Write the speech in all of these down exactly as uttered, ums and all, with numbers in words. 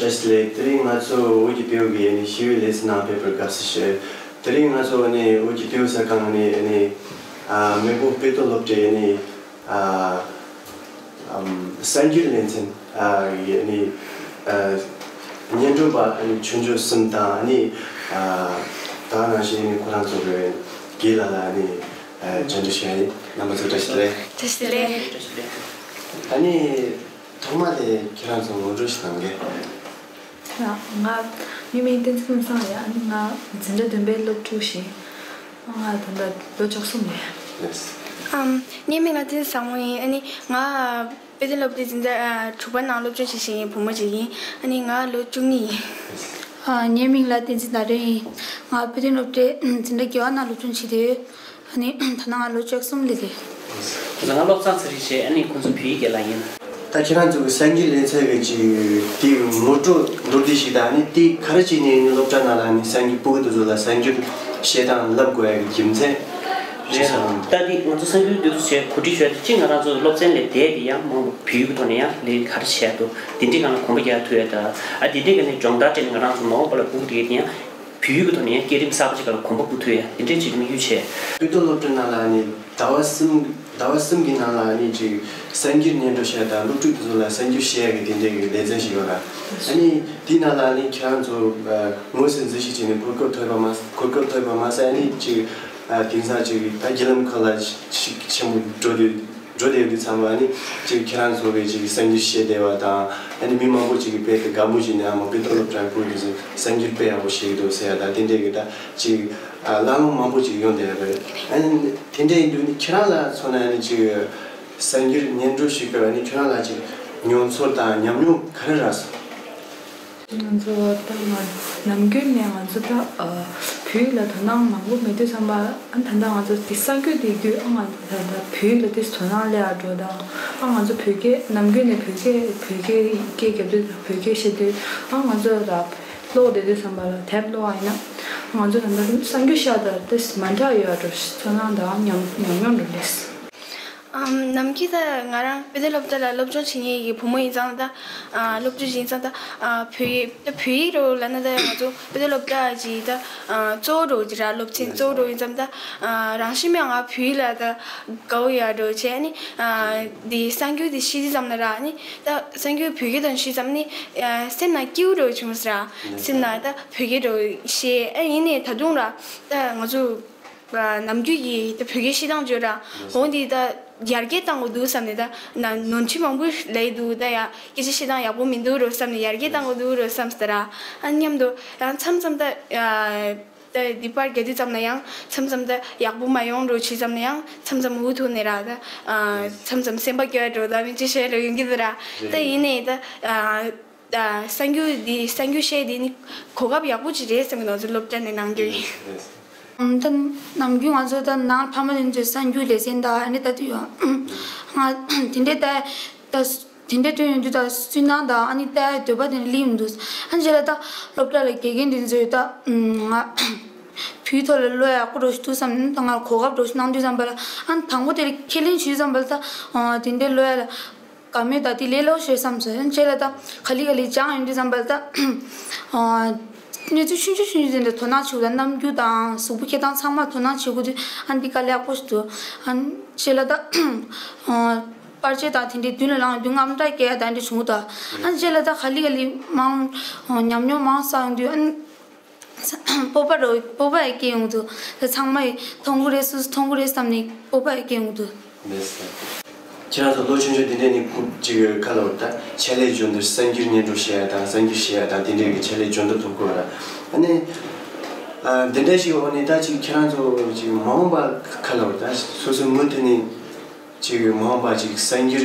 བཀྲ་ཤིས་བདེ་ལེགས། དེ་རིང་ང་ཚོ་བོད་ཀྱི་སྤྲེའུ་གི་ཨ་ནི་ཞི་བའི་ལེ་ཚན་ནང་ཕེབས་པར་དགའ་བསུ་ཞུ། དེ་རིང་ང་ཚོ་ཨ་ནི་བོད་ཀྱི་སྤྲེའུ་གསར་ཁང་ནས་ཨ་ནི་ཨ་མེས་པོ་དཔེ་སྟོན་སློབ་གྲྭའི་ཨ་ནི་ཨ་ཨམ་གསར་འགྱུར་ལེ་ཚན་ཨ་ཡི་ཨ་ནི་ཨ་སྙན་སྒྲོན་པ་ཨ་ནི་ཆོས་འབྱོར་གསུམ་དང་ཨ་ནི་ཨ་ད་ག་ནང་བཞིན་ཨ་ནི་ཁོ་རང་ཚོ་གི་དགེ་ལགས་ལ་ཨ་ནི་ཨ་བཅར་འདྲི་ཞུ་ཡ་ཡིན། རྣམ་པ་ཚོ་བཀྲ་ཤིས་བདེ་ལེགས། བཀྲ་ཤིས་བདེ་ལེགས། ཨ་ནི། ཐོག་མ་དེ་ཁྱེད་རང་ཚོ་ངོ་སྤྲོད་ཞིག་གནང་གས། ང་ང་ངའི་མིང་བསྟན་འཛིན་ཀུན་བཟང་རེད། ཨ་ནི་ང་འཛིན་གྲྭ་བདུན་པའི་སློབ་ཕྲུག་ཞིག་ང་ད་ལྟ་ལོ་བཅུ་གསུམ་རེད། ལགས། ཨམ། ངའི་མིང་ལ་བསྟན་འཛིན་བཟང་མོ་ཡིན། ཨ་ནི་ང་དཔེ་སྟོན་སློབ་གྲྭའི་འཛིན་གྲྭ་ཨ་དྲུག་པ་ནང་སློབ་སྦྱོང་བྱེད་བཞིན་ཡིན། བུ་མོ་ཅིག་ཡིན། ཨ་ནི་ང་ལོ་བཅུ་གཉིས་ཡིན། ཨ། ངའི་མིང་ལ་བསྟན་འཛིན་ཟླ་སྒྲོན་ཡིན། ང་དཔེ་སྟོན་སློབ་གྲྭའི་འཛིན་གྲྭ་བརྒྱད་པ་ནང་སློབ་སྦྱོང་བྱེད་དུ་ཡོད། ཨ་ནི་ད་ནང་ང་ལོ་བཅུ་གསུམ་སླེབས་རེད། ང་སློབ་ཚན་ཚར་རེད་བྱས། ཨ་ནི་ཁོང་ཚོ་བོད་ཡིག་སྐད་ལ་ཡིན། ད་ཁྱེད་རང་ཚོ་གི་གསར་འགྱུར་ལེ་ཚན་གི་ཅིག་དེ་ངོ་སྤྲོད་མདོར་བསྡུས་ཤིག་དང་། ཨ་ནི་དེ་ག་རེ་བྱས་ནས་ཨ་ནི་སློབ་གྲྭ་ནང་ལ་ཨ་ནི་གསར་འགྱུར་ཕྲུ་གུ་དེ་ཚོ་ལ་གསར་འགྱུར་བཤད་སྟངས་བསླབ་དགོས་ཡ་གི་རྒྱུ་མཚན་རེད། ད་དེ་ང་ཚོ་གསར་འགྱུར་དེ་ཚོ་བྱས་གོ་སྒྲིག་ཞུ་ཡ་དེ་གཅིག་ང་རང་ཚོ་སློབ་ཚན་ལས་འདས་ཏེ་ཡང་མང་བོད་ཡིག་གི་ཐོག་ནས་ཡང་ལས་ག་རེ་བྱས་འདུག་དེ་འདྲའི་སྒང་ལ་གོམ་པ་རྒྱག་ཐུབ་ཡ་ད། ཨ་དེ་འདྲའི་སྒང་ནས་སྦྱོང་བརྡར་སྤྲད་ནས་ང་རང་ཚོ་མ་འོངས་པ་ལ་ཕྲུ་གུ་དེ་གས་དེ་ཡང་བོད་ཡིག་གི་ཐོག་ནས་ཡང་སྐས་རིམ་གསར་པ་ཅིག་སྒང་ལ་གོམ་པ་སྤོ་ཐུབ་ཡ་དེ་འདྲའི་ཅིག་དམིགས་ཡུལ་བྱས། དཔེ་སྟོན་སློབ་གྲྭ་ནང་ལ་ནི་ཟླ་བ་གསུམ་ཟླ་བ་གསུམ་གྱི་ནང་ལ་ནི་ཅིག་གསར་འགྱུར་སྙན་སྒྲོན་བཤད་དང་སློབ་ཕྲུག་དེ་ཚོ་ལ་གསར་འགྱུར་བཤད་ཡ་གི་དེ་འདྲའི་གི་ལེ་ཚན་ཞིག་ཡོད་ར། ཨ་ནི་དེའི་ནང་ལ་ནི་ཁྱེད་རང་ཚོ་ཨ་དངོས་སུ་འཛུལ་ཞིག་བྱས་ནས་གོ་སྐབས་ཐོབ་པ་མ་གོ་སྐབས་ཐོབ་པ་མ་ཟད། ཨ་ནི་ཅིག་ཨ་དེང་སང་ཅིག་ད་བརྒྱུད་ལམ་ཁག་ལ་ཤུགས་ཆེན་པོ་འགྲོ་དུས། འགྲོ་བསྡད་ཡོད་དུས་ཙམ་པ་ནི་ཅིག་ཁྱེད་རང་ཚོ་གིས་ཅིག་གསར་འགྱུར་བཤད་བསྡད་པ་དང་། ཨ་ནི་མི་མང་པོ་ཅིག་གིས་དཔེ་དེ་དགའ་པོ་བྱས་ནས་ཨ་མ་དཔེ་སྟོན་སློབ་གྲྭའི་བུ་དེ་ཚོས་གསར་འགྱུར་དཔེ་ཡག་པོ་བཤད་ཀྱི་འདུག་ཟེར་ཡ་དང་དེ་འདྲས་ཀྱི་ད་ཅིག་ཨ་གླེང་སློང་མང་པོ་ཅིག་ཡོང་བསྡད་ཡོད་རེད། ཨ་ནི་དེ་འདྲས་ཡིན་དུས་ནི་ཁྱེད་རང་ལ་མཚོན་ན་ནི་ཅིག་གསར་འགྱུར་སྙན་སྒྲོན་ཞུས་སྐབས་ནི་ཁྱེད་རང་ལ་ཅིག་མྱོང་ཚོར་དང་ཉམས་མྱོང་ག་རེ་རག་སོང་། ང་ཚོ་ད་ང་ནམ་རྒྱུན་ནས་ང་ཚོ་ད་ཨ་བོད་ཡིག་ལ་དོ་སྣང་མང་པོ་མེད་དུས་ཙམ་པ། ཨ་ད་ལྟ་ང་ཚོ་འདི་གསར་འགྱུར་འདི་བརྒྱུད་ཨ་ང་ཚོ་ད་ལྟ་བོད་ཡིག་ལ་ཏོག་ཙམ་དོ་སྣང་སླེབས་ཡ་འགྲོ་དང་། ཨ་ང་ཚོ་བོད་སྐད་ནམ་རྒྱུན་ནས་བོད་སྐད་བོད་སྐད་སྐད་རྒྱབ་དུས་དང་བོད་སྐད་བཤད་དུས། ཨ་ང་ཚོ་ད་ཀློག་བསྡད་དུས་ཙམ་པ་ལ་དེབ་ཀློག་པ་ཡིན་ན་ང་ཚོ་ད་ལྟ་གསར་འགྱུར་ཤར་ད་ཏོག་ཙམ་མ་འདྲ་ཡོད་ཡ་འགྲོ་དོ་སྣང་དང་ཉམས་ཉམས་མྱོང་འགྲོ་ལེ། ཨམ། ནམ་རྒྱུན་ད་ང་རང་དཔེ་སྟོན་སློབ་གྲྭ་ལ་སློབ་སྦྱོང་བྱེད་མཁན་གྱི་བུ་མོ་ཡིན་ཙང་ད། ཨ་སློབ་ཕྲུག་ཡིན་ཙང་ད། ཨ་བོད་ཡིག་ད་བོད་ཡིག་རོ་ལབ་ན་ད་ང་ཚོ་དཔེ་སྟོན་སློབ་གྲྭ་གི་ད། ཨ་གཙོ་བོ་རོ་གི་ར་སློབ་ཚན་གཙོ་བོ་རོ་ཡིན་ཙང་ད། ཨ་རང་བཞིན་མེད་ང་བོད་ཡིག་ལ་ད་དགའ་བོ་ཡ་རོ་བྱས་ནི། ཨ་འདི་གསར་འགྱུར་འདི་ཤེས་དུས་ཙམ་ན་ར་ནི། ད་གསར་འགྱུར་བོད་སྐད་དང་ཤེས་ཙམ་ནི། ཨ་སེམས་ནང་སྐྱིད་པོ་རོ་བྱུང་ཟེར་ར། སེམས་ནང་ད་བོད་སྐད་རོ་ཤེས། ཨ་ཡིན་ནི་ད་དུང་ར་ད་ང་ཚོ། ནམ་རྒྱུན་གྱི་ད་བོད་སྐད་བཤད་སྟངས་བརྗོད་ར། འོ་འདི་ད་ཡར་རྒྱས་བཏང་དགོས་འདུག་བསམ་ནས་ད་ན་ནོར་འཁྲུལ་མང་པོ་ལས་འདུག་ད་ཡ་སྐད་ཆ་བཤད་སྟངས་ཡག་པོ་མི་འདུག་རོ་བསམ་ནས་ཡར་རྒྱས་བཏང་དགོས་འདུག་རོ་བསམ་སྟེ་ར། ཨ་མཉམ་དུ་ཡང་མཚམས་མཚམས་ད་ད་འདི་པར་རྒྱག་དུས་ཙམ་ན་ཡང་མཚམས་མཚམས་ད་ཡག་པོ་མ་ཡོང་རོ་བྱས་ཙམ་ན་ཡང་མཚམས་མཚམས་འུ་ཐུག་ནས་ར་ད་མཚམས་མཚམས་སེམས་པ་སྐྱོ་བ་འགྲོ་ད་མི་ཅི་བཤད་རོ་ཡོང་གི་འདུག་ར། ད་ཡིན་ནའི་ད། ད་གསར་འགྱུར་འདི་གསར་འགྱུར་བཤད་འདི་ནི་གོ་སྐབས་ཡག་པོ་ཅིག་རེད་བསམ་གི་ང་ཚོ་སློབ་གྲྭ་ནས་གནང་རྒྱུ་ཡིན། ཨམ། ད་ནམ་རྒྱུན་ང་ཚོ་ད་ནང་ཕ་མ་དེ་ཚོས་གསར་འགྱུར་ལེ་ཚན་དང་ཨ་ནི་ལྟ་དུས་ཡོད། ང་དེ་འདྲའི་ལྟ་ད་དེ་འདྲའི་སྟོན་ཡོང་དུས་ད་སུན་སྣང་དང་ཨ་ནི་ལྟ་ཡ་འདོད་པ་དེ་འདྲ་སླེབས་མི་འདུག་ཨ་ནི་རྗེས་ལ་ད་སློབ་གྲྭ་ལ་དགེ་རྒན་དེ་ཚོས་ད་ང་བོད་ཐོག་ལ་བློ་ཡག་པོ་འགྲོ་ཞིག་འདུག་བསམ་ནས་ད་ང་གོ་སྐབས་འགྲོ་ཞིག་གནང་དུས་ཙམ་པ་ལ། ཨ་ནི་དང་པོ་དེ་ལ་ཁས་ལེན་བྱེད་དུས་ཙམ་པ་ལ་ད་དེ་འདྲའི་བློ་ཡག་ལ། དགའ་མོས་དང་དེ་ལས་སླ་པོ་ཞིག་བསམ་སོང་། ཡང་རྗེས་ལ་ད་ག་ལེ་ག་ལེ་སྦྱངས་ཡོང་དུས་ཙམ་པ་ལ་ད། ཨ་གནས་ཚུལ་ཆུང་ཆུང་ཆུང་ཆུང་དེ་འདྲ་དོ་སྣང་བྱེད་དགོས། ད་རྣམ་འགྱུར་དང་གཟུགས་པོ་འཁྱེར་སྟངས་ཚང་མ་དོ་སྣང་བྱེད་དགོས་དུས་ཨ་འདི་དཀའ་ལས་ཁག་པོ་ཞིག་འདུག་ཨ་རྗེས་ལ་ད། ཨ་པར་ཆས་དང་དེ་འདྲའི་མདུན་ལ་ལངས་དུས་རྔམ་སྐྲག་སྐྱེ་ཡ་ད་འདྲ་བྱུང་ད། ཨ་རྗེས་ལ་ད་ག་ལེ་ག་ལེ་མང་། ཨ་ཉམས་མྱོང་མང་བསགས་ཡོང་དུས་ཨ། སྤོབས་པ་རོ་སྤོབས་པ་ཡང་སྐྱེ་ཡོང་དུས། ད་ཚང་མ་ཡིས་མཐོང་གི་རེད། སུ་སུ་མཐོང་གི་རེད་བསམ་ནས་སྤོབས་པ་ཡང་སྐྱེ་ཡོང་དུས། ལགས་སོ། ཁྱེད་རང་ཚོ་ལོ་ཆུང་ཆུང་དེ་འདྲས་ནས་ཁུག་ཅིག་ག་ལ་བར་ད་ཆེད་ལས་འཇོན་དུས་གསར་འགྱུར་སྙན་སྒྲོན་བཤད་ཡ་དང་གསར་འགྱུར་བཤད་ཡ་དང་དེ་འདྲས་ཀྱི་ཆེད་ལས་འཇོན་དུ་ཐུག་གོ་ར། ཨ་ནི་ཨ་འདི་འདྲས་ཞིག་འོག་ནས་ད་ཅིག་ཁྱེད་རང་ཚོ་ཅིག་མ་འོངས་པ་ག་ལ་བར་ད་སོ་སོའི་མུ་མཐུད་ནས། ཅིག་མ་འོངས་པ་ཅིག་གསར་འགྱུར་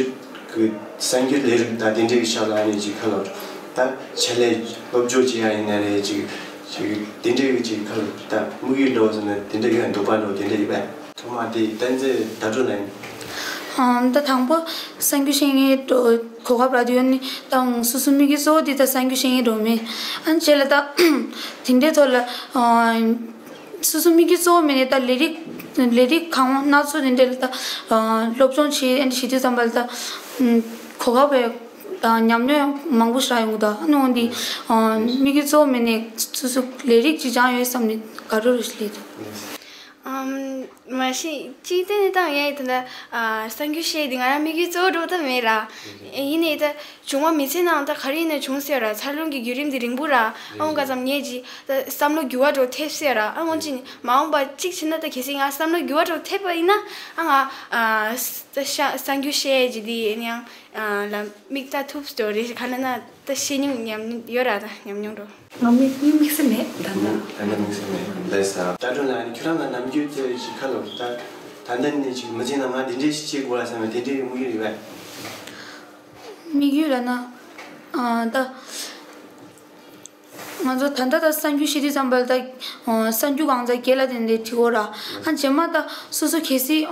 གྱི་གསར་འགྱུར་ལས་རིགས་དང་དེ་འདྲའི་ཆ་ལ་ནི་ཅིག་ཁ་ལོ་ད་ཆེད་ལས་སློབ་སྦྱོང་བྱེད་ཡ་ཡིན་ན་རེད། ཅིག་ཅིག་དེ་འདྲའི་ཅིག་ཁ་ལོ་ད་དམིགས་ཡུལ་འདྲ་བོ་ཟེར་ན་དེ་འདྲ་ཡོད་འདུག་པ་འདྲ་བོ་དེ་འདྲ་ཡོད་པས། ཐོག་མ་དེ་བསྟན་འཛིན་ཟླ་སྒྲོན་ལ་ཡིན། ཨང་ད་དང་པོ་གསར་འགྱུར་ཤེས་མཁན་འགྲོ་གོ་སྐབས་རག་དུས་ཡོད་ནི་ད་སོ་སོ་དམིགས་ཡུལ་གཙོ་བོ་དེ་ད་གསར་འགྱུར་ཤེས་མཁན་འགྲོ་མིན། ཨ་རྗེས་ལ་ད་དེ་འདྲའི་ཐོག་ལ་ཨང་། སོ་སོ་དམིགས་ཡུལ་གཙོ་བོ་མིན་ནས་ད་ལས་རིགས་ལས་རིགས་གང་སྣ་ཚོགས་དེ་འདྲ་ལ་ད་སློབ་སྦྱོང་བྱེད་ཨ་འདྲ་བྱེད་དུས་ཙམ་པ་ལ་ད་གོ་སྐབས་རེ་ དང་ཉམས་མྱོང་མང་པོ་ཞིག་ཡོང་གི་འདུག་ཨ་ནི་འོན་ཏེ་དམིགས་ཡུལ་གཙོ་བོ་མེད་ནས་སོ་སོ་ལས་རིགས་ཅིག་སྦྱངས་ཡོད་བསམ་ནས་དགའ་སྤྲོ་རུ་ཞིག་སླེབས་འདུག་ཨམ། མ་གཞི་གཅིག་བལྟས་ནས་ད་ངས་ད་ལྟ་ཨ་གསར་འགྱུར་བཤད་དེ་ང་རང་དམིགས་ཡུལ་གཙོ་བོ་འགྲོ་ད་མེད་ར། ཡིན་ནའི་ད་བྱུང་བ་མི་ཚེ་ནང་ད་ག་རེ་ཡིན་ན་བྱུང་ཟེར་ར། འཚར་ལོངས་ཀྱི་བརྒྱུད་རིམ་དེ་རིང་པོ་ར། ཨ་འོང་ག་ཙམ་ངས་ཅིག་ད་བསམ་བློ་འགྱུར་བ་འགྲོ་ཐེབས་ཟེར་ར། ཨ་འོང་ཅིག་མ་འོངས་པ་གཅིག་བྱས་ན་ད་གལ་སྲིད་ང་བསམ་བློ་འགྱུར་བ་འགྲོ་ཐེབས་པ་ཡིན་ན་ཨ་ང་ཨ་ད་ཤ་གསར་འགྱུར་བཤད་ཅིག་དེ་ཡིན་ཡང་། ལ་མིག་ལྟ་ཐུབ་སྟོ་རེ་ག་ན་ན་ད་ཤེས་མྱོང་ཉམས་ཡོད་ར། ད་ཉམས་མྱོང་འགྲོ། ང་མིག་མིག་མིག་སེ་མེད་ད་ལྟ། ད་ལྟ་མིག་སེ་མེད་ལས་ས། ད་དྲུང་ལ་ནི་ཁྱོད་རང་ལ་ནམ་རྒྱུན་ཚོས་ཞིག་ཁ་ལོ་ད་ད་ལྟ་ནས་ཅིག་མི་ཚེ་ན་ང་དེ་འདྲས་ཤིག་བྱེད་དགོས་ལ་བསམ་པའི་དེ་འདྲས་དམིགས་ཡུལ་ཡོད་པས། དམིགས་ཡུལ་ལ་ན་ཨ་ད། ང་ཚོ་ད་ལྟ་ད་གསར་འགྱུར་བཤད་དུས་ཙམ་པ་ལ་ད་གསར་འགྱུར་གང་ཚ་རྒྱལ་ལ་དེ་འདྲའི་བྲིས་འོ་ར། ཨ་རྗེས་མ་ད་སོ་སོ་གལ་སྲིད་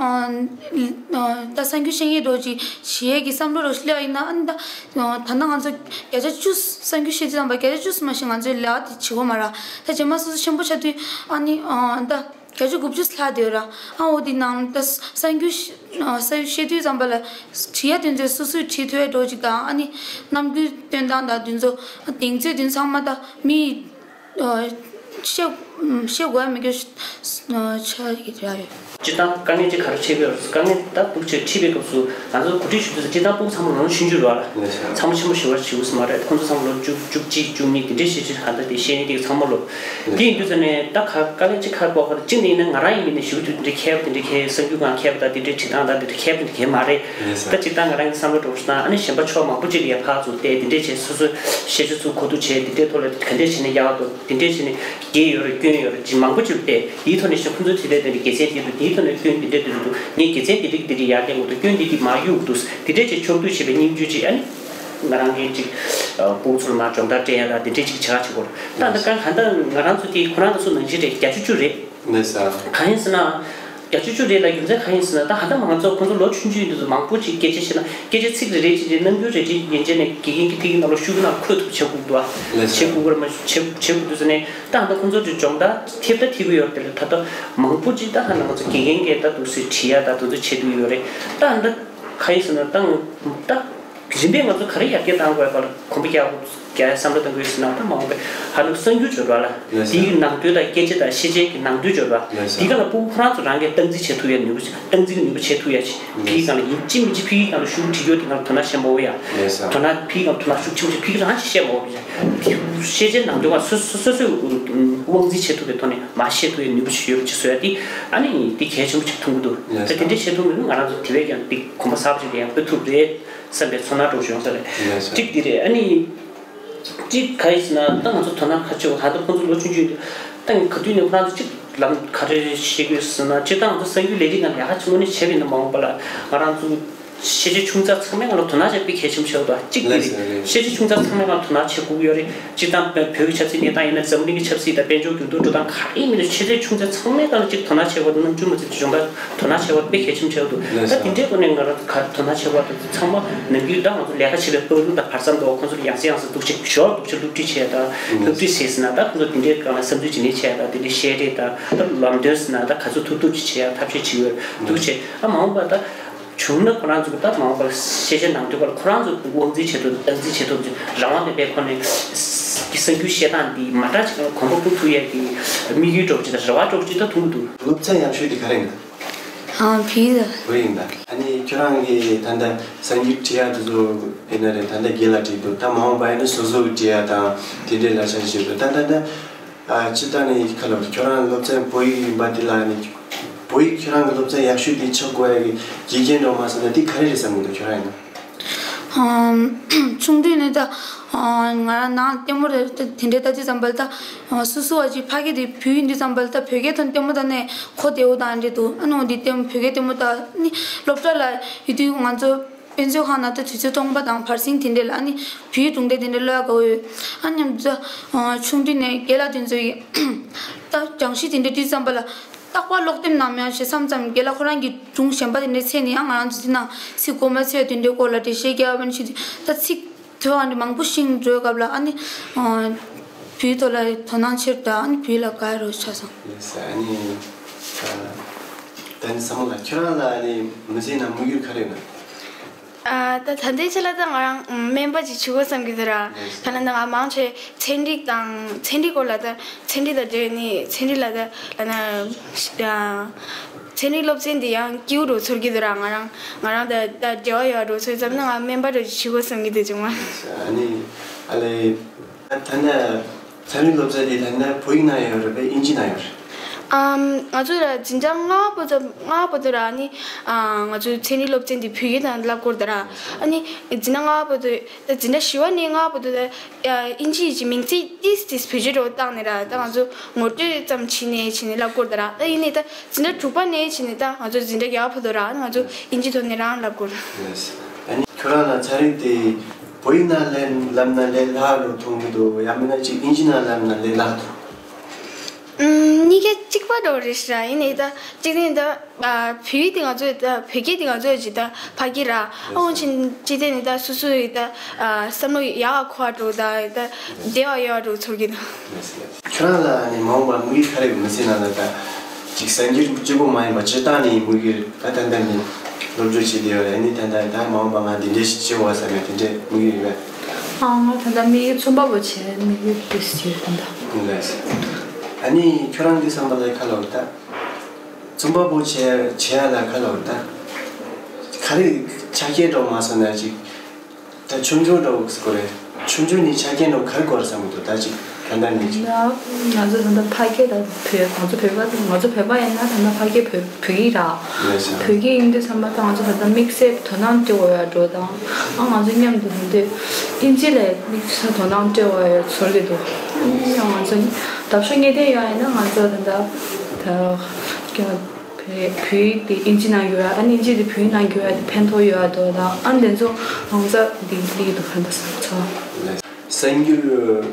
ད་གསར་འགྱུར་བཤད་མཁན་འགྲོ་ཅིག་བྱེད་ཡས་ཀྱི་བསམ་བློ་རོ་ཞིག་སླེབས་ཡིན་ན་ཨ་ནི་ད་ད་ལྟ་ང་ཚོ་བརྒྱ་ཆ་བཅུ་གསར་འགྱུར་བཤད་དུས་ཙམ་པ་བརྒྱ་ཆ་བཅུ་མ་ཞིག་ང་ཚོའི་ལས་ཀ་དེ་བྱེད་གོ་མ་ར། ད་རྗེས་མ་སོ་སོ་ཆེན་པོ་ཆགས་དུས་ཨ་ནི་ད། བརྒྱ་ཆ་དགུ་བཅུ་ལྷག་དེ་ར། ཨ་འོ་དེ་ནང་ད་གསར་འགྱུར་གསར་འགྱུར་བཤད་དུས་ཙམ་པ་ལ་བྲིས་ཡ་དེ་ཚོས་སོ་སོས་བྲིས་ཐུབ་ཡ་འགྲོ་ཅིག་དང་ཨ་ནི་རྣམ་འགྱུར་སྟོན་སྟངས་དང་དེ་ཚོ་གདེང་ཚོད་དེ་ཚང་མ་ད་མི་བཤད་བཤད་དགོས་ཡ་མི་དགོས་ཆ་གི་ར་ཡོད། སྤྱིར་བཏང་དཀའ་ངལ་ཅིག་ག་རེ་འཕྲད་ཀྱི་ཡོད་རེད། དཀའ་ངལ་ད་སྤུ་གུ་ཆེ་ཁྲིད་པའི་སྐབས་སུ་ང་ཚོ་གོ་སྒྲིག་ཞུ་དུས་སྤྱིར་བཏང་སྤུ་གུ་ཚང་མ་ལོ་ཆུང་ཆུང་རེད་བ་ལ། ཚང་མ་ཆེན་པོ་ཞེ་པོ་ཞེ་པོ་ཞིག་མ་རེད། ཁོང་ཚོ་ཚང་མ་ལོ་བཅུ་བཅུ་གཅིག་བཅུ་གཉིས་དེ་འདྲའི་ཤེས་ཆེ་ག་འདྲ་དེ་ཤེས་ཡོན་དེ་ཚང་མ་ལོ། དེ་ཡིན་དུས་ཙམ་ནས་ད་ག་དཀའ་ལས་ཅིག་ཁག་པོ་ཁག་གཅིག་ནས་ཡིན་ན་ང་རང་ཡིན་མིན་ནས་ཞུ་དུས་འདི་འདྲའི་ཁྱད་པར་དེ་འདྲའི་ཁྱད་གསར་འགྱུར་སྒང་ཁྱད་པར་དང་དེ་འདྲའི་བྲིས་སྟངས་དང་དེ་འདྲའི་ཁྱད་པར་དེ་འདྲའི་མ་རེད། ད་སྤྱིར་བཏང་ང་རང་གི་བསམ་བློ་འགྲོ་བཞིན་ན་ཨ་ནི་གཞན་པ་ཕྱོགས་མང་པོ་ཅིག་ལ་ཡ་ཕར་ཚུར་བལྟས་དེ་འདྲའི་བྱས་སོ་སོའི་ཤེས་བྱ་ཚུར་གོ་བསྡུར་བྱས་དེ་འདྲའི་ཐོག་ལ་ག་འདྲས་བྱས་ནས་ཡག་འདུག་དེ་འདྲས་བྱས་ནས་དགེ་ཡོད་རེད་སྐྱོན་ཡོད་རེད་ཅིག་མང་པོ་ཅིག་བལྟས། དེའི་ཐོག་ནས་ཤོག་ཁོང་ཚོ་དེ་འདྲས་དེ་འདྲས་དགེ་མཚན་དེ་འདུག་དེའི་ཐོག་ནས་སྐྱོན་དེ་འདྲས་དེ་འདྲས་འདུག་ངས་དགེ་མཚན་དེ་འདྲས་དེ་འདྲས་ཡར་བསྟན་དགོས་འདུག་སྐྱོན་འདི་འདི་མར་གཡུག་འདུག་དེ་འདྲས་བྱས་ཕྱོགས་བསྡུས་བྱས་པའི་སྙིང་བཅུད་ཅིག་ཨ་ནི་ང་རང་གིས་ཅིག་སྤུ་གུ་ཚོར་མར་སྦྱོང་བརྡར་སྤྲད་ཡ་ལ་དེ་འདྲས་ཅིག་བྱེད་ག་བྱེད་དགོས་རེད། ད་འདི་ག་ག་འདྲ་ང་རང་ཚོ་དེ་ཁོ་རང་གི་སུ་ནང་བཞིན་རེད། བརྒྱད་ཅུ་བཅུ་རེད། གང་ཡིན་ཟེར་ན། བརྒྱད་ཅུ་བཅུ་རེད་ལ་རྒྱུ་མཚན་གང་ཡིན་ཟེར་ན་ད་ཧ་ད་མང་ཚོགས་ཁོང་ཚོ་ལོ་ཆུང་ཆུང་ཡིན་དུས་མང་པོ་ཅིག་སྐད་ཆ་བཤད་ན་སྐད་ཆ་ཚིག་རེ་རེ་ཅིག་རེ་རྣམ་འགྱུར་རེ་རེ་ཡན་ཆད་ནས་དགེ་རྒན་གྱི་ཐིག་ནང་ལ་ཤུགས་ནང་འཁོད་ཐུབ་བྱེད་དགོས་འདུག་ཨ། བྱེད་དགོས་ཀྱི་རེད་མ་བྱེད་བྱེད་དགོས་འདུག་ཟེར་ནས་ད་ཧ་ད་ཁོང་ཚོ་ཅིག་སྦྱོང་བརྡར་ཐེབས་ད་ཐེབས་ཀྱི་ཡོད་རེད་དེ་ལ་ད་ལྟ་མང་པོ་ཅིག་ད་ཧ་ན་ང་ཚོ་དགེ་རྒན་གྱིས་ད་འདུག་སེ་བྲིས་ཡ་ད་དེ་ཚོ་བྱེད་ཐུབ་ཀྱི་ཡོད་རེད། ད་ཧ་ད་གང་ཡིན་ཟེར་ན་ད་ད། རིམ་པས་ང་ཚོ་ག་རེ་ཡར་རྒྱས་གཏང་དགོས་པ་ལ་གོམ་པ་རྒྱག་རྒྱག་བསམ་བློ་གཏང་དགོས་ཟེར་ན་ད་མ་འོངས་པའི་ཧ་ལམ་གསར་འགྱུར་འབྱོར་བ་ལ་དེའི་ནང་དོན་དང་སྐད་ཆ་དང་ཤེས་བྱའི་གི་ནང་དོན་འབྱོར་བ་དེ་ག་ལ་སྤུ་གུ་ཁོ་རང་ཚོ་རང་གིས་སྟངས་འཛིན་བྱེད་ཐུབ་ཡ་ནུས་པ་སྟངས་འཛིན་ནུས་པ་བྱེད་ཐུབ་ཡ་ཅིག་དེའི་སྒང་ལ་ཡིན་གཅིག་མིན་གཅིག་ཕ་གིའི་སྒང་ལ་ཤུགས་དྲི་རྒྱུ་དེ་སྒང་ལ་དོ་སྣང་བྱེད་མ་འོ་ཡ་དོ་སྣང་ཕ་གིའི་སྒང་ལ་དོ་སྣང་ཤུགས་ཆེན་པོ་བྱེད་ཕ་གིས་རང་ཅིག་བཤད་མ་འོ་ཡ་ཤེས་བྱའི་ནང་དོན་བ་སོ་སོ་སོ་སོས་དབང་འཛིན་བྱེད་ཐུབ་པའི་ཐོག་ནས་མ་བཤད་ཐུབ་ཡ་ནུས་པ་ཞིག་ཡོད་པ་ཅིག་བཟོ་ཡ་དེ་ཨ་ནི་དེ་གལ་ཆེན་པོ་ཅིག་མཐོང་གི་འདུག་ད་དེ་འདྲ་བྱེད་ཐུབ་མིན་ན་ང་རང་ཚོ་དེ་བས་ཀྱང་དེ་གོམ་པ་གསར་པ་ཅིག་ལ་ཡང་སྤོ་ཐུབ་རེད། བསམ་པའི་ཚོར་སྣང་འདྲ་བོ་ཞིག་ཡོང་ས་རེད། གཅིག་འདི་རེད། ཨ་ནི་གཅིག་ག་རེ་ཟེར་ན་ད་ང་ཚོ་དོ་སྣང་ག་ཚོད་ད་ལྟ་ཁོང་ཚོ་ལོ་ཆུང་ཆུང་ད་ག་དུས་ནས་ཁོ་རང་ཚོ་གཅིག་ལམ་ག་རེ་བཤད་དགོས་ཟེར་ན་སྤྱིར་བཏང་ང་ཚོ་གསར་འགྱུར་ལས་རིགས་ནང་ལས་ཀ་ཆུང་ངུ་ནས་བྱས་པ་ཡིན་ན་མ་འོངས་པ་ལ་ང་རང་ཚོ་ཤེས་བྱ་ཆུང་ཙག་ཚང་མའི་ནང་ལ་དོ་སྣང་བྱེད་དཔེ་གལ་ཆེན་པོ་ཆགས་འདུག་གཅིག་འདི་རེད། ཤེས་བྱ་ཆུང་ཙག་ཚང་མའི་ནང་ལ་དོ་སྣང་བྱེད་དགོས་ཀྱི་ཡོད་རེད། སྤྱིར་བཏང་བོད་ཀྱི་ཆབ་སྲིད་གནས་སྟངས་ཡིན་ན་འཛམ་གླིང་གི་ཆབ་སྲིད་དང་དཔལ་འབྱོར་འགྱུར་ལྡོག་འགྲོ་སྟངས་ག་རེ་ཡིན་མིན་ལ་ཤེས་ཚད་ཆུང་ཚད་ཚང་མའི་སྒང་ལ་གཅིག་དོ་སྣང་བྱེད་པ་དང་ནམ་རྒྱུན་མ་ཚད་སྦྱོང་བརྡར་དོ་སྣང་བྱེད་པ་དཔེ་གལ་ཆེན་པོ་ཆགས་འདུག་ད་དེ་འདྲའི་སྒོ་ནས་ང་རང་ཚོ་ག་རེ་དོ་སྣང་བྱེད་པ་དང་ཚང་མ་ནམ་རྒྱུན་ད་ང་ཚོ་ལས་ཀ་བྱེད་པའི་བར་དུ་དང་བར་མཚམས་དུ་ཁོང་ཚོ་ལ་ཡང་སེ་ཡང་སེ་འདུག་ཅིག་ཞོར་འདུག་ཅིག་སློབ་ཁྲིད་བྱས་དང་སློབ་ཁྲིད་བྱས་ཟིན་ན་ད་ཁོང་ཚོ་དེ་འདྲའི་སྒང་ལ་བསམ་ཚུལ་བརྗེ་ལེན་བྱས་དང་དེ་འདྲའི་བཤད་རེས་དང་ད་ལམ་སྟོན་ཟིན་ན་ད་ག་ཚོད་ཐུབ་ཐུབ་ཅིག་བྱས་ཡ་ཐབས་ཤེས་བྱེད་ཡོད་འདུག་བྱས་ཨ་མ་འོངས་པ་ད། བྱུང་ན་ཁོ་རང་ཚོ་གི་ད་མ་འོངས་པར་ཤེས་བྱ་ནང་དོན་པར་ཁོ་རང་ཚོ་དབང་འཛིན་བྱེད་ཐུབ་སྟངས་འཛིན་བྱེད་ཐུབ་ཀྱི་རང་དབང་ལྡན་པའི་ཁོ་ནས་ཀྱི་གསར་འགྱུར་བཤད་སྟངས་འདི་མ་འདྲ་ཅིག་གོམ་པ་སྤོ་ཐུབ་ཡས་ཀྱི་དམིགས་ཡུལ་འདྲ་བོ་ཅིག་དང་རེ་བ་འདྲ་བོ་ཅིག་ད་མཐོང་གི་འདུག་སློབ་ཚན་ཡག་ཤོས་དེ་ག་རེ་ཡིན་ན། ཨང་བོད་ཡིག་བོད་ཡིག་ཡིན་ད། ཨ་ནི་ཁྱོད་རང་གིས་ད་ལྟ་གསར་འགྱུར་བྲིས་ཡག་དེ་ཚོ་ཡིན་ན་རེད་ད་ལྟ་སྒེར་ལ་བྲིས་འདུག་ད་མ་འོངས་པ་ཡིན་ན་སོ་སོ་གི་བྲིས་ཡག་དང་དེ་འདྲའི་ལག་ཆ་ཞིག་འདུག་ད་ད་ད། ཨ་སྤྱིར་བཏང་ནས་ཁ་ལོ་ཁྱོད་རང་སློབ་ཚན་བོད་ཡིག་ཡིན་པ་དེ་ལ་ནི་བོད་ཡིག་ཁྱོད་རང་གི་སློབ་ཚན་ཡག་ཤོས་དེ་ཆགས་དགོས་ཡ་གི་རྒྱུ་རྐྱེན་འདྲ་མ་སོང་ན་དེ་ག་རེ་རེད་བསམ་གི་འདུག་ཁྱོད་རང་ཡིན་ན། ཨམ། ཆུང་དུས་ནས་ད་ཨ་ང་རང་ནང་ལྟད་མོ་རེ་དེ་འདྲའི་ལྟ་དུས་ཙམ་པ་ལ་ད་སོ་སོ་བ་ཅིག་ཕ་གི་དེ་བོད་ཡིན་དུས་ཙམ་པ་ལ་ད་བོད་སྐད་ཐོག་ལྟད་མོ་ལྟ་ནས་གོ་བདེ་བོ་དང་འདྲ་འདུག་ཨ་ནི་འོ་འདི་ལྟད་མོ་བོད་སྐད་ལྟད་མོ་ལྟ་ནི་སློབ་གྲྭ་ལ་ཡོད་དུས་ང་ཚོ། དཔེ་མཛོད་ཁང་ནང་དུ་དུས་ཚོད་སྟོང་པ་དང་བར་གསེང་དེ་འདྲ་ལ་ཨ་ནི་བོད་ཡིག་སྒྲུང་དེབ་དེ་འདྲ་ཀློག་ཡག་དགའ་བོ་ཡོད། ཨ་ནི་ད་ཆུང་དུས་ནས་རྒན་ལགས་དེ་ཚོ་ཡིས་ད་སྦྱང་གཞི་དེ་འདྲ་བྲིས་ཙམ་པ་ལ་རྟག་པར་ཀློག་ལྡེམ་གནང་མྱོང་ཞེས་བསམ་ཙམ་རྒན་ལགས་ཁོ་རང་གི་སྒྲུང་གཞན་པ་དེ་འདྲ་འཚོལ་ནས་ཡང་ང་རང་ཚོ་དེ་ནང་ཚིག་གོ་མ་ཚོད་དེ་འདྲའི་སྐོར་ལ་འགྲེལ་བཤད་རྒྱབ་པ་ནི་ཞུ་དུས་ད་ཚིག་ཐོས་ཨ་འདྲ་མང་པོ་ཤེས་འགྲོའི་སྐབས་ལ་ཨ་ནི་བོད་ཡིག་ཐོག་ལ་དོ་སྣང་ཆེར་དང་ཨ་ནི་བོད་ཡིག་ལ་དགའ་རོ་ཆགས་སོང་། ལགས་སོ། ཨ་ནི་ད་ནི་བསམ་བློ་ལ་ཁྱོད་རང་ལ་ཨ་ནི་མི་ཚེའི་ནང་དམིགས་ཡུལ་ག་རེ་ཡོད་ན། ཨ། ད་ད་ལྟའི་ཆ་ལ་ད་ང་རང་སྨན་པ་ཅིག་བྱེད་དགོས་བསམ་གྱི་འདུག་ར། ད་ལྟ་ད་ང་མང་ཆེ་ཚན་རིག་དང་ཚན་རིག་སྐོར་ལ་ད་ཚན་རིག་ལ་འབྲེལ་ནས་ཚན་རིག་ལ་ད་ལབ་ན་ཚན་རིག་སློབ་ཚན་འདི་ཡང་སྐྱིད་པོ་འདྲ་ཚོར་གྱི་འདུག་ར། ང་རང་ང་རང་ད་ད་འབྲེལ་བ་ཡོད་འདྲ་ཚོར་ཙམ་ན་ང་སྨན་པ་འདྲ་ཅིག་བྱེད་དགོས་བསམ་གྱི་འདུག་བྱུང་བ། ཨ་ནི་ཨ་ལེ། ད་ནི་ཚན་རིག་སློབ་ཚན་དེ་ད་ནི་བོད་ཡིག་ནང་ཡོད་རེད་པས་དབྱིན་ཇི་ནང་ཡོད་རེད། ཨམ། ང་ཚོ་ལ་འཛིན་གྲྭ་ལྔ་པོ་ཙམ་ལྔ་པོ་དེ་ར་ནི། ཨ། ང་ཚོའི་ཚན་རིག་སློབ་ཚན་དེ་བོད་ཡིག་ནང་བསླབ་དགོས་དེ་ར། ཨ་ནི་འཛིན་གྲྭ་ལྔ་པོ་དེ་ད་འཛིན་གྲྭ་བཞི་པ་ནས་ལྔ་པོ་དེ་ད་དབྱིན་ཇི་ཡི་མིང་ཚིག་ཏིས་ཏིས་བེད་སྤྱོད་འདྲ་བོ་བཏང་ནས་ར། ད་ང་ཚོ་ངོ་སྤྲོད་ཙམ་བྱས་ནས་བྱས་ནས་བསླབ་དགོས་དེ་ར། ད་ཡིན་ནའི་ད་འཛིན་གྲྭ་དྲུག་པ་ནས་བྱས་ནས་ད་ང་ཚོ་འཛིན་གྲྭ་བརྒྱད་པ་བར་དུ་ར་ང་ཚོ་དབྱིན་ཇི་ཐོག་ནས་རང་བསླབ་དགོས། ལགས་སོ། ཨ་ནི་ཁྱོད་རང་ལ་ཚན་རིག་དེ་བོད་ཡིག་ནང་ལས་ལབ་ན་ལས་སླ་རུ་མཐོང་གི་འདུག་ཡང་མིན་ན་ཅིག་དབྱིན་ཇི་ནང་ལབ་ན་ལས་སླ་འདུག་ཨུམ། གཉིས་ཀ་གཅིག་པ་འདྲ་བོ་རེད་ཤག་ཡིན་ནའི་ད་གཅིག་ནས་ད་ཨ། བོད་ཡིག་དེ་ང་ཚོའི་ད་བོད་སྐད་དེ་ང་ཚོའི་ཅིག་ད་ཕ་སྐད་ར། ཨ། འོན་ཀྱང་གཅིག་དེ་ནི་ད་སོ་སོའི་ད་ཨ། བསམ་བློ་ཡག་ག་འཁོར་བ་འདྲ་བོ་ད་ད་བདེ་བ་ཡོད་པ་འདྲ་བོ་ཚོར་གྱི་འདུག་ཁྱོད་རང་ལ་ནི་མ་འོངས་པར་དམིགས་ཡུལ་ག་རེ་ཡོད། མི་ཚེ་ནང་ལ་ད་ཅིག་གསར་འགྱུར་གཅིག་པོ་མ་ཡིན་པར་སྤྱིར་བཏང་ནས་དམིགས་ཡུལ་ད་ད་ལྟ་ནི་སློབ་སྦྱོང་བྱེད་བསྡད་ཡོད་རེད། ཨ་ནི་ད་ད་ད་མ་འོངས་པར་ང་འདི་འདྲ་ཞིག་བྱེད་དགོས་བསམ་ཡ་དེ་འདྲའི་དམིགས་ཡུལ་ཡོད་པས། ཨ། ང་ད་ལྟ་དམིགས་ཡུལ་རྩོམ་པ་པོ་བྱེད་དམིགས་ཡུལ་དེ་ཞིག་ཡོད་ད། ལགས་སོ། ཨ་ནི་ཁྱོད་རང་གི་བསམ་པ་ལ་ག་ལབ་ད། རྩོམ་པ་པོ་བྱེད་བྱེད་ཡ་ལ་ག་ལབ་ད། ག་རེ་ཆ་རྐྱེན་འདྲ་མ་སོང་ན་ཅིག་ད་ཆུང་ཆུང་འདྲ་བོ་ཟེར་དགོས་རེད། ཆུང་ཆུང་ནས་ཆ་རྐྱེན་འདྲ་ག་རེ་དགོས་རེད་བསམ་གྱི་འདུག་ད་ཅིག་ག་འདྲ་ནས་ཅིག་ང་ང་ཚོ་ད་ལྟ་ཕ་སྐད་དང་བོད་ང་ཚོ་བོད་པ་ང་ཚོ་བོད་པ་ཡིན་ན་ད་ལྟ་ཕ་སྐད་བོད་བོད་ཡིག་ར། ལགས་སོ། བོད་སྐད་ཡིན་དུས་ཙམ་པ་ད་ང་ཚོ་ད་ལྟ་དམིགས་བསལ་དོ་སྣང་སྤྲད་དགོས་ཡ་འགྲོ་དང་། ཨ། ང་ཚོ་མཉམ་དུ་ཡིན་དུས་དབྱིན་ཇི་ལ་དམིགས་བསལ་དོ་སྣང་སྤྲད་དགོས་ཡ་ཚོར་གྱི་འདུག་ཨ་ནི་ང་ཚོ་འདབ་ཆགས་ངེས་གཏན་ཡོད་ཡིན་ན་ང་ཚོ་ད་ལྟ་ད་ཀྱང་བོད་བོད་ཡིག་དེ་དབྱིན་ཇི་ནང་ཡོད་ཡ། ཨ་ནི་དབྱིན་ཇི་དེ་བོད་ཡིག་ནང་ཡོད་ཡ་དེ་ཕན་ཐོགས་ཡོད་ཡ་འདུག་ད། ཨ་ནི་དེ་ཚོ་ང་ཚོ་འདི་འདི་འདུག་ཧན་ད་བསམ་ཚོར། གསར་འགྱུར།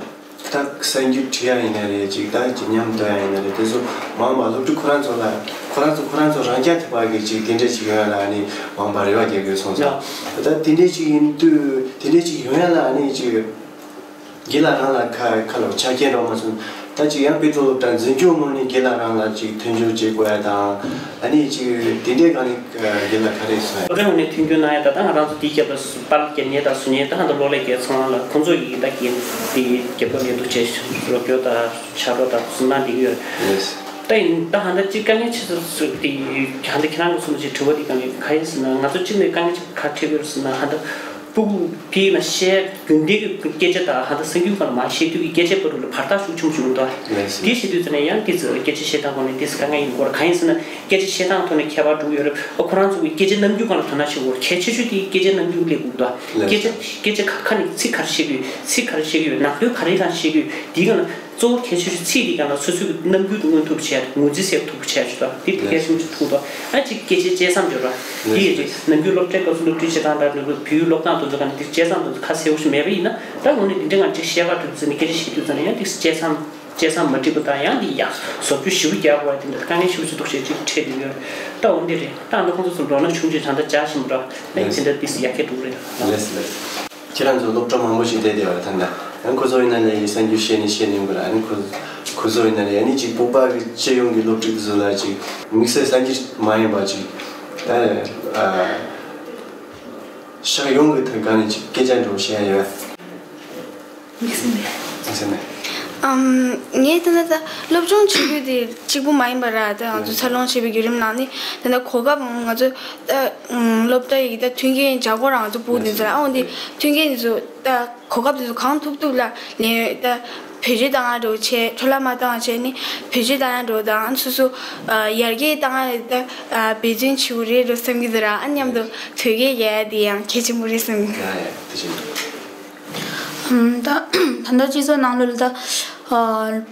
ད་གསར་འགྱུར་བྲིས་ཡ་ཡིན་ན་རེད། ཅིག་ད་ཅིག་མཉམ་འདོན་ཡ་ཡིན་ན་རེད། དེ་ཚོ་མ་འོངས་པ་སློབ་ཕྲུག་ཁོ་རང་ཚོ་ལ་ཁོ་རང་ཚོ་ཁོ་རང་ཚོ་རང་རྐྱ་ཐུབ་པ་གི་ཅིག་དེ་འདྲས་ཅིག་ཡོང་ཡ་ལ་ཨ་ནི་མ་འོངས་པ་རེ་བ་རྒྱག་གི་ཡོད་སོང་ཙང་། ད་དེ་འདྲས་ཅིག་ཡིན་དུས་དེ་འདྲས་ཅིག་ཡོང་ཡ་ལ་ཨ་ནི་ཅིག་རྒན་ལགས་རང་ལ་ཁ་ཁ་ལ་ཆ་རྐྱེན་རོགས་མ་སོང་། ད་ཅིག་ཡང་དཔེ་ཚོ་སློབ་གྲྭ་འཛིན་སྐྱོང་ངོས་ནས་རྒན་ལགས་རང་ལ་ཅིག་མཐུན་སྦྱོར་བྱེད་དགོས་ཡ་དང་། ཨ་ནི་ཅིག་དེ་འདྲས་གང་ནས་རྒན་ལགས་ག་རེ་གསུངས་ཡ། སློབ་གྲྭ་ངོས་ནས་མཐུན་སྦྱོར་གནང་ཡ། ད་ལྟ་ང་རང་ཚོ་དེའི་རྒྱབ་ལ་སུ་པར་རྒྱབ་མཁན་དང་བཟོ་མཁན་ད་ཧ་ད་གློག་ཀླད་རྒྱབ་ཚང་ལ་ཁོང་ཚོ་ཡིས་ད་རྒན་དེ་རྒྱབ་སྐྱོར་ལས་འདུག་བྱས་རོགས་སྐྱོར་དང་ཕྱག་རོགས་དང་སུ་གནང་བསྡད་ཀྱི་ཡོད། ད་ཡིན་ད་ཧ་ད་ཅིག་དཀའ་ངལ་ཆེ་ས་སུ་དེ་ཧ་ད་ཁྱེད་རང་གི་གསུང་ཅིག་དྲི་བ་དེ་གང་ཡིན་ག་ཡིན་ཟེར་ན། ང་ཚོ་སྤྱི་ནས་དཀའ་ངལ་ཆེ་ག་འཕྲད་ཀྱི་ཡོད་ཟེར་ན། ཧ་ད་སྤུ་གུ་དེ་ན་བཤད་རྒྱུན་ལྡན་གྱི་སྐད་ཆ་དང་ཧ་ད་གསར་འགྱུར་སྒང་ལ་མར་བཤད་དུས་ཀྱི་སྐད་ཆའི་བར་དུ་ལ་བར་ཐག་ཤུགས་ཆེན་པོ་བྱུང་འདུག་དེ་བྱེད་དུས་ཙམ་ནས་ཡང་དེ་ཚོ་སྐད་ཆ་བཤད་སྟངས་སྒང་ནས་དེ་ཚོ་དཀའ་ངལ་ཡིན་སྐོར་གང་ཡིན་ཟེར་ན། སྐད་ཆ་བཤད་སྟངས་ཐོག་ནས་ཁྱད་པར་འགྲོ་གི་ཡོད་རེད། ཨ། ཁོ་རང་ཚོ་གི་སྐད་ཆ་རྣམ་འགྱུར་སྒང་ལ་དོ་སྣང་བྱེད་དགོས་རེད། གལ་ཆེ་ཤོས་དེ་སྐད་ཆ་རྣམ་འགྱུར་སླེབས་དགོས་འདུག་སྐད་ཆ་སྐད་ཆ་ཁ་ཁ་ནས་ཚིག་ག་རེ་བཤད་ཀྱི་ཡོད། ཚིག་ག་རེ་བཤད་ཀྱི་ཡོད། ཚིག་ག་རེ་རང་བཤད་ཀྱི་ཡོད། དེའི་སྒང་ལ་གཙོ་བོ་གལ་ཆེ་ཤོས་ཚིག་དེའི་སྒང་ལ་སོ་སོ་གི་རྣམ་འགྱུར་དེ་མངོན་ཐུབ་པ་བྱས། ངོས་འཛིན་བྱེད་ཐུབ་པ་བྱས་ཆོག་དེ་གལ་ཆེན་པོ་ཞིག་མཐོང་འདུག་ཨ། གཅིག་སྐད་ཆའི་བཅད་མཚམས་སྦྱོར་བ། དེ་ཡིན་དུས་ནམ་རྒྱུན་སློབ་གྲྭའི་སྐབས་སུ་སློབ་ཁྲིད་བྱེད་སྟངས་དང་། བོད་ཡིག་སློབ་སྟངས་དེ་ཚོ་ག་ནས་དེ་བཅད་མཚམས་དེ་ཚོ་ཁ་གསལ་པོ་ཞིག་མེད་པ་ཡིན་ན། ད་དངོས་གནས་དེ་འདྲའི་ངང་ཅིག་བཤད་པ་དེ་ཚོ་ནི་ཡང་དེ་བཅད་མཚམས་བཅད་མཚམས་མ་འགྲིག་པ་དང་། ཡང་དེ་ཡང་བཟོ་བཅོས་ཞེ་པོ་རྒྱག་དགོས་པ་དེ་འདྲ་དཀའ་ངལ་ཞེ་པོ་ཅིག་འདུག་བྱས་ཅིག་འཕྲད་བསྡད་ཡོད། ད་འོ་འདི་རེད། ད་ཨ་ནི་ཁོང་ཚོ་ཚོ་མདོར་ན་ཆུང་ཆུང་ད་ལྟ་འཇགས་བཞིན་པ་འདྲ། ཨ་ནི་དེ་འདྲ་དེ་ཚོ་ཡར་རྒྱས་འགྲོ་གི་རེད། ལགས་སོ་ལགས་སོ། ཁྱེད་རང་ཚོ་སློབ་གྲྭ་མང་པོ་ཞིག་བསྡད་བསྡད་པ་རེད་ད་ལྟ། ཨ་ནི་ཁོ་ཚོ་ཡིན་ན་ལས་གསར་འགྱུར་བཤད་ནི་བཤད་ནི་ཡོང་གི་རེད། ཨ་ནི་ཁོ་ཁོ་ཚོ་ཡིན་ན་ལས་ཨ་ནི་ཅིག་བོད་པ་གི་སྤྱི་ཡོངས་ཀྱི་སློབ་ཕྲུག་དེ་ཚོ་ལ་ཅིག་དམིགས་བསལ་གསར་འགྱུར་མ་ཡིན་པ་ཅིག་ད་ཨ་ཤག་ཡོང་གི་ཐད་ག་ནས་ཅིག་སྐད་ཆ་འདྲ་བོ་བཤད་ཡ་ཡོད། དམིགས་བསལ་མེད། དམིགས་བསལ་མེད། ཨམ། ངས་ད་ལྟ་ད་སློབ་སྦྱོང་བྱེད་རྒྱུ་དེ་གཅིག་པུ་མ་ཡིན་པ་ར། ད་ང་ཚོ་འཚར་ལོངས་བྱེད་པའི་བརྒྱུད་རིམ་ནང་ནས་ད་ལྟ་གོ་སྐབས་ང་ཚོ་ད་སློབ་གྲྭ་ཡི་ད་མཐུན་རྐྱེན་བྱ་སྒོ་རང་ང་ཚོ་སྤུ་གུ་དེ་ཚོ་ལ། ཨ། འོ་འདི་མཐུན་རྐྱེན་དེ་ཚོ་ད་གོ་སྐབས་དེ་ཚོ་གང་ཐུབ་ཐུབ་ལ་ལེན་ཡོད། ད་བེད་སྤྱོད་བཏང་ཡ་འདྲ་བོ་བྱས། འཕྲོ་བརླག་མ་བཏང་བ་བྱས་ནས་བེད་སྤྱོད་བཏང་ཡ་འདྲ་བོ་དང་། སོ་སོ་ཨ་ཡར་རྒྱས་བཏང་ཡ་ད་ཨ་འབད་བརྩོན་བྱེད་དགོས་རེད་འདྲ་བསམ་གྱི་འདུག་ར། ཨ་མཉམ་དུ་བོད་སྐད་རྒྱག་ཡ་དེ་ཡང་གལ་ཆེན་པོ་རེད་བསམ་གྱི། ཡ་ཡ། དེ་བཞིན། ཨམ། ད་ད་ལྟ་སྤྱི་ཚོགས་ནང་ལོགས་ལ་ད་ཨ་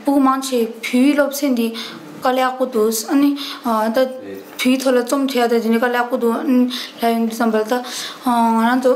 སྤུ་གུ་མང་ཆེ་བོད་ཡིག་སློབ་ཚན་འདི་དཀའ་ལས་ཁག་པོ་འདུག་ཨ་ནི་ཨ་ད་བོད་ཡིག་ཐོག་ལ་རྩོམ་བྲིས་ཡ་ད་དེ་འདྲ་དཀའ་ལས་ཁག་པོ་འདུག་ཨ་ནི་ལབ་ཡོང་དུས་ཙམ་པ་ལ་ད་ཨ་ང་རང་ཚོ་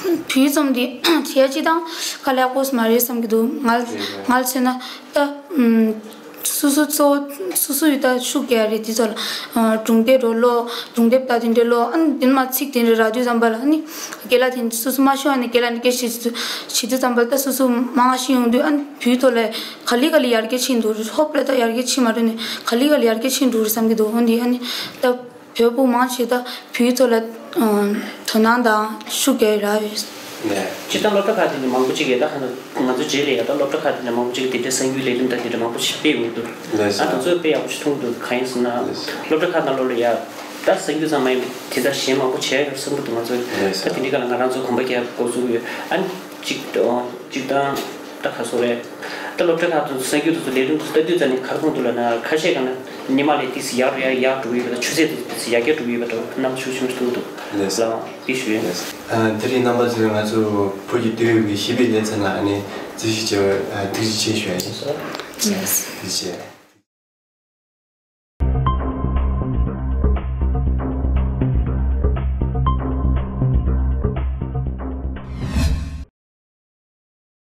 བོད་ཡིག་རྩོམ་འདི་བྲིས་ཡ་སྤྱིར་བཏང་དཀའ་ལས་ཁག་པོ་མ་རེད་བསམ་གྱི་འདུག་ང་ང་ལ་མཚོན་ན་ད་ཨམ། སོ་སོ་གཙོ་བོ་སོ་སོ་ཡི་ད་ཤུགས་རྒྱག་ཡ་རེད། དེ་ཚོ་ལ་ཨ་སྒྲུང་དེབ་འདྲ་ཀློག་སྒྲུང་དེབ་ད་དེ་འདྲ་ཀློག་ཨ་ནི་དེ་མ་ཚིག་དེ་འདྲ་རག་དུས་ཙམ་པ་ལ་ཨ་ནི་རྒན་ལགས་དེ་སོ་སོ་མ་ཤེས་པ་ནས་རྒན་ལགས་ནས་སྐད་ཆ་བཤད་དུས་ཙམ་པ་ལ་ད་སོ་སོ་མང་ཤེས་ཡོང་དུས་ཨ་ནི་བོད་ཐོག་ལ་ག་ལེ་ག་ལེ་ཡར་རྒྱས་ཕྱིན་འདུག་ཧོབ་ལ་ད་ཡར་རྒྱས་ཕྱིན་མ་འགྲོ་ནས་ག་ལེ་ག་ལེ་ཡར་རྒྱས་ཕྱིན་འགྲོ་རེད་བསམ་གྱི་འདུག་འོན་ཏེ་ཨ་ནི་ད། ཡོད་པོ་མང་ཆེ་ད་བོད་ཡིག་ཐོག་ལ་དོ་སྣང་དང་ཤུགས་རྒྱག་རག་ཡོད། ནས་སྤྱིར་བཏང་སློབ་གྲྭ་ཁག་དེ་ནས་མང་པོ་ཅིག་གིས་ད་ཧ་ན་ང་ཚོ་རྗེས་ལ་ཡ་ད་སློབ་གྲྭ་ཁག་དེ་ནས་མང་པོ་ཅིག་གིས་དེ་འདྲའི་གསར་འགྱུར་ལས་རིམ་དང་དེ་འདྲ་མང་པོ་ཞིག་སྤེལ་ཡོང་གི་འདུག་ལགས་ང་སོ། དེ་ཚོ་དཔེ་ཡག་པོ་ཞིག་མཐོང་གི་འདུག་གང་ཡིན་ཟེར་ན། ལགས་སོ། སློབ་གྲྭ་ཁག་ནང་ལོགས་ལ་ཡ་ད་གསར་འགྱུར་ཙམ་མ་ཡིན་པའི་དེ་འདྲ་གཞན་མང་པོ་བྱས་ཡོད་བསམ་གི་འདུག་ང་ཚོས། ལགས་ད་སོ། དེ་འདྲའི་སྒང་ལ་ང་རང་ཚོ་གོམ་པ་རྒྱག་དགོས་བཟོ་གི་ཡོད། ཨ་ནི་གཅིག་གཅིག་དང་ད་ག་སོ་རེད། ད་སློབ་གྲྭ་ཁག་ཏུ་གསར་འགྱུར་དེ་ཚོ་ལས་རིམ་དེ་ཚོ་ལྟ་དུས་ཙམ་ནས་ག་རེ་མཐོང་འདུག་ལབ་ན། ཁ་ཤས་སྒང་ལ་ཉི་མ་ལས་ཏོག་ཙམ་ཡར་ཡར་ཡར་འགྲོ་གི་ཡོད་པ་དང་། ཆུ་ཚད་དེ་ཚོ་ཡར་རྒྱས་འགྲོ་གི་ཡོད་པ་འདྲ་བོ་རྣམ་པ་ཤུགས་ཆེན་པོ་མཐོང་འདུག་ལགས། ལགས་འདི་ཞུ་ཡིན། ལགས། ཨ་དེ་རིང་རྣམ་པ་ཚོས་ང་ཚོ་བོད་ཀྱི་སྟོད་ཡུལ་གྱི་ཤེས་དཔལ་ལེ་ཚན་ལ་ཨ་ནི་གཟིགས་ཞིབ་བྱས་པར་ཐུགས་རྗེ་ཆེ་ཞུ་ཡ་ཡིན། ཐུགས་རྗེ་ཆེ།